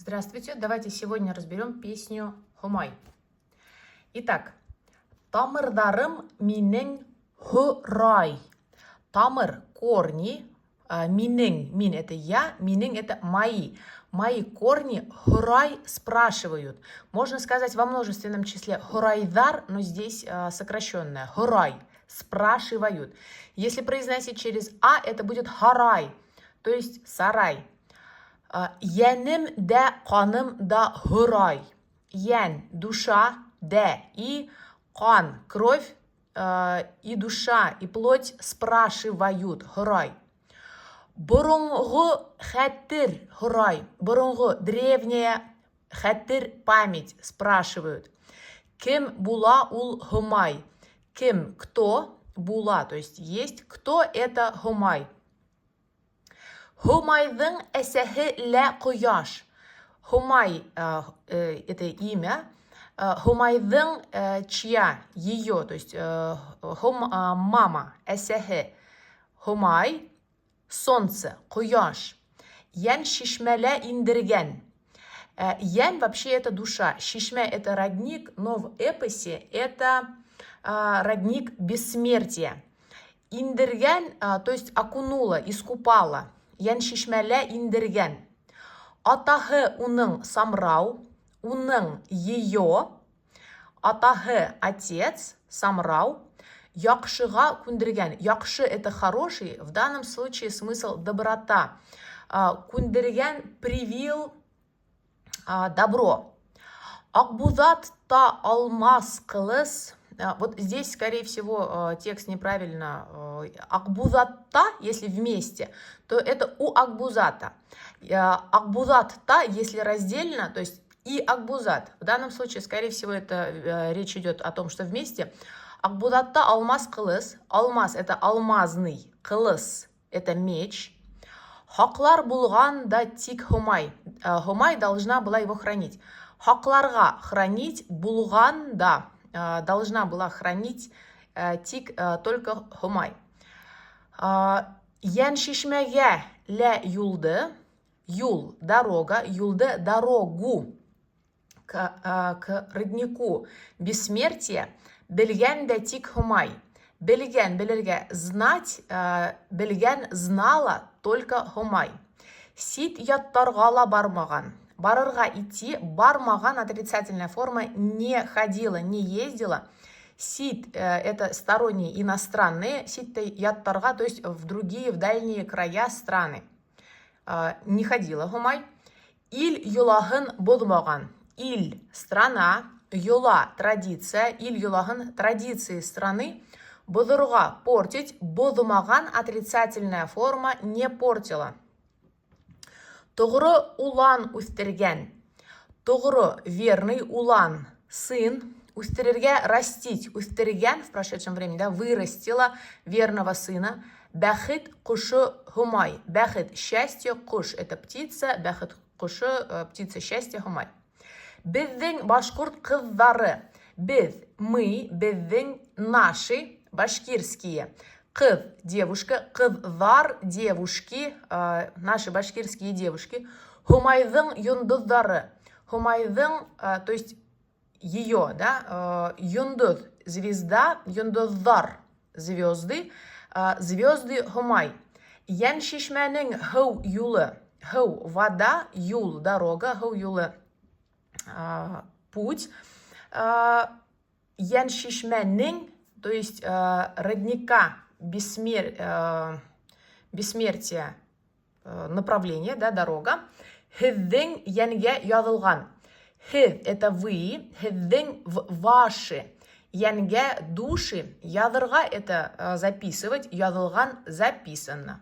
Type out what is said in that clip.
Здравствуйте, давайте сегодня разберем песню «Һомай». Итак, тамырҙарым минең һорай. Тамыр – корни, минең, мин – это я, минең – это мои. Мои корни һорай спрашивают. Можно сказать во множественном числе һорайҙар, но здесь сокращенное. Һорай спрашивают. Если произносить через а, это будет һарай, то есть сарай. Йәнем дә, ҡаным да һорай. Йән – душа, дә и ҡан – кровь, и душа, и плоть спрашивают. Һорай. Боронғо хәтер һорай. Боронғо – древняя, хәтер – память, спрашивают. Кем була ул Һомай? Кем – кто, була, то есть есть. Кто это Һомай? Һомайҙың әсәһе лә ҡояш. Һомай это имя. Һомайҙың чья? Ее, то есть мама, әсәһе. Һомай, солнце, ҡояш. Йән шишмәлә индергән. Йән вообще это душа. Шишмә это родник, но в эпосе это родник бессмертия. Индергән, то есть окунула, искупала. Йән шишмәлә индергән. Атаһы уның Самрау, уның ее, атаһы отец, Самрау, яҡшыға күндергән. Яҡшы это хороший, в данном случае смысл доброта. Күндергән привил добро. Аҡбуҙатта алмас ҡылыс. Вот здесь, скорее всего, текст неправильно. Аҡбуҙатта, если вместе, то это у Акбузата. Аҡбуҙатта, если раздельно, то есть и Акбузат. В данном случае, скорее всего, это речь идет о том, что вместе. Аҡбуҙатта алмас ҡылыс. Алмас – это алмазный, ҡылыс – это меч. Һаҡлар булған да тик Һомай. Һомай должна была его хранить. Һаҡларға хранить, булған да должна была хранить тик только Һомай. Йәншишмәгә лә юлды, юл, дорога, юлды, дорогу к роднику бессмертия белгән дә тик Һомай. Белгән, белергә, знать, белгән, знала только Һомай. Сит яттарға ла бармаған. Барырға идти, бармаған отрицательная форма, не ходила, не ездила. Сит это сторонние, иностранные, сит яттарға, то есть в другие, в дальние края страны. Не ходила Һомай. Ил йолаһын боҙмаған. Ил – страна, йола – традиция, ил йолаһын – традиции страны. Боҙорға – портить, боҙмаған отрицательная форма, не портила. Тоғро улан үҫтергән. Тоғро – верный, улан – сын. Үҫтерергә – растить. Үҫтергән в прошедшем времени, да, вырастила верного сына. Бәхет ҡошо Һомай. Бәхет – счастье, ҡош – это птица, бәхет ҡошо, птица счастья Һомай. Беҙҙең башҡорт ҡыҙҙары. Беҙ, мы, беҙҙең, наши, башкирские. Ҡыҙ, девушка, ҡыҙҙар, девушки, наши башкирские девушки. Һомайҙың йондоҙҙары. Һомайҙың, то есть ее, да, йондоҙ, звезда, йондоҙҙар, звезды, звезды Һомай. Йәншишмәнең һыу юлы. Һыу, вода, юл, дорога, һыу юлы, путь. Йәншишмәнең, то есть родника бессмертия, направление, да, дорога. Һеҙҙең йәнгә яҙылған. Һеҙ – это вы, һеҙҙең ваши. Йәнгә – души, яҙырға – это записывать, яҙылған – записано.